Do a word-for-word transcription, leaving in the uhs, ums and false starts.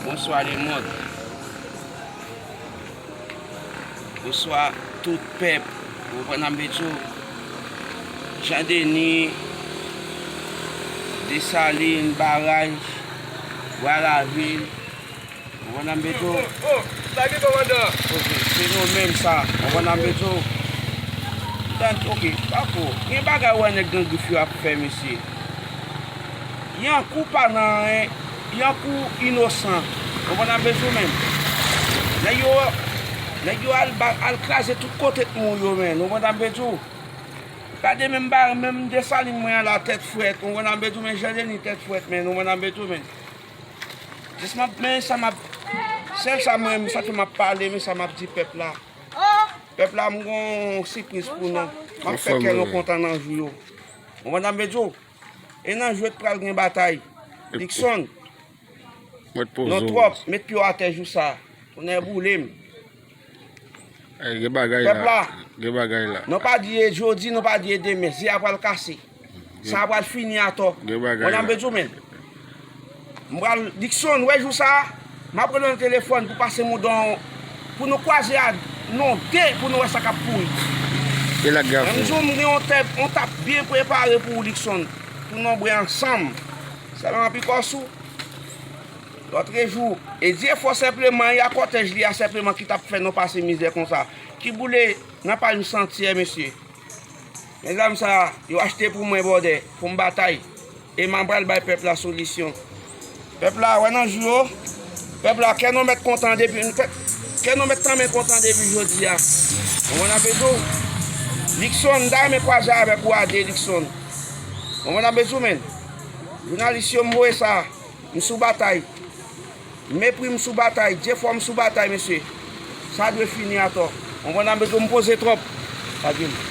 Bonswa lemonn. Bonswa tout pèp. Ou konprann sa m vle di w? Jan Deni, Desalin, Baraj, Bwa Lavil. Ou konprann sa m vle di w? Oh, oh, oh, sa gen kòmandan. Ok, se nou menm sa. Ou konprann sa m vle di w? Tann, ok, pa ko. Gen bagay ou wè nèg Gran Grif yo ap fè, mesye. Yankou pa nan anyen, Yankou inosan. Ou konprann sa m vle di w, menn? Nèg yo, nèg yo al ba, al kraze tout kote moun yo, menn. Ou konprann sa m vle di w? Gade menm ba, menm Desalin mwen an la tèt frèt. Ou konprann sa m vle di w, menn? Jan Deni tèt frèt, menn. Ou konprann sa m vle di w, menn? Jis m ap, men sa m ap, sèl sa mwen, sa fè m ap pale, men sa m ap di pèp la. Pèp la, m gon sipriz pou nou. M ap fè kè nou kontan nan jou yo. Ou konprann sa m vle di w? E nan jwèt pral gen batay. Dickson, non twòp, met pye w atè jou sa. Tonnè boule m. Gen bagay la. Pèp la, gen bagay la. Nou pa di e jodi, nou pa di e demen. Zye a pral kase. Sa a pral fini atò. Gen bagay la. Ou konprann sa m vle di w, menn? M pral, Dickson, wè jou sa a, m ap rele w nan telefòn pou pase mouda w, pou nou kwaze a non de, pou nou wè sa k ap pouri. E la k gen. Menm jou m gen yon tèp, yon tap byen prepare pou ou, Dickson, pou nou bwè ansanm. Sèlman pikòs ou, lòtrejou, e Dye fò senpleman, e a kòtèj li a senpleman ki t ap fè nou pase mizè konsa, ki boule nan paj m santyè, mesye. Mezanmi, sa yo achte pou mwen, bòdè, pou m batay. E m pral bay pèp la solisyon. Pèp la, wè nan jou yo, pèp la, kè nou mèt kontan depi, kè, kè nou mèt tanmen kontan depi jodi a. Ou konprann sa m vle di w? Dickson, m ta renmen kwaze avèk ou a de, Dickson. Ou konprann sa m vle di w, menn? Jounalis yo, m voye sa. M sou batay. Mepri m sou batay. Dye fò m sou batay, mesye. Sa dwe fini atò. Ou konprann sa m vle di w, m poze twòp. Sa di m.